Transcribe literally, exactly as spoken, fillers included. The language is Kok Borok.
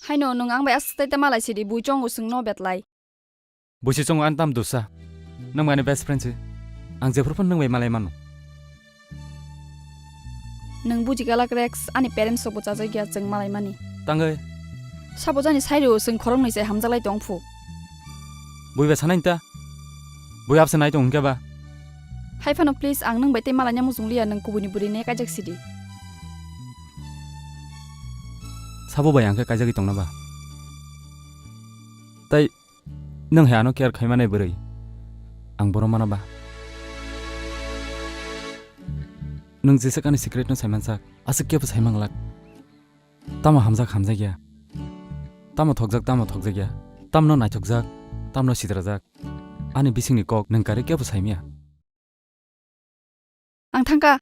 Haino nwng ang bai aswk tei tei malai sidi, bui chongo chwngno betlai. Buisi chongo ani tam dosa. Nwng ani best friend se. Ang jephuru phano nwng bai malai mano. Nwng buji galak Rex, ani parents rokbo chajakya chwng malai mani. Tangwi. Sabo jani sairo chwng khoroknwi se hamjaklai tongphu. Bui bai sanai ta. Bui abse nai tong hwnkhe ba. Hai phano please, ang nwng bai tei malaina muchungliya, nwng kubuini bwrwi ne kaijak sidi. Sabo bai ang khe kaijagwi tongna ba. Tai nwng hai ano care khaimani bwrwi ang bono mana ba. Nwng jesa ani secret no saimansak, aswk kebo saimanglak. Tamo hamjak hamjakya. Tamo thokjak tamo thokjakya. Tamno naithokjak, tamno sitrajak. Ani bisingni kok nwng kari kebo saimya. Ang thangkha.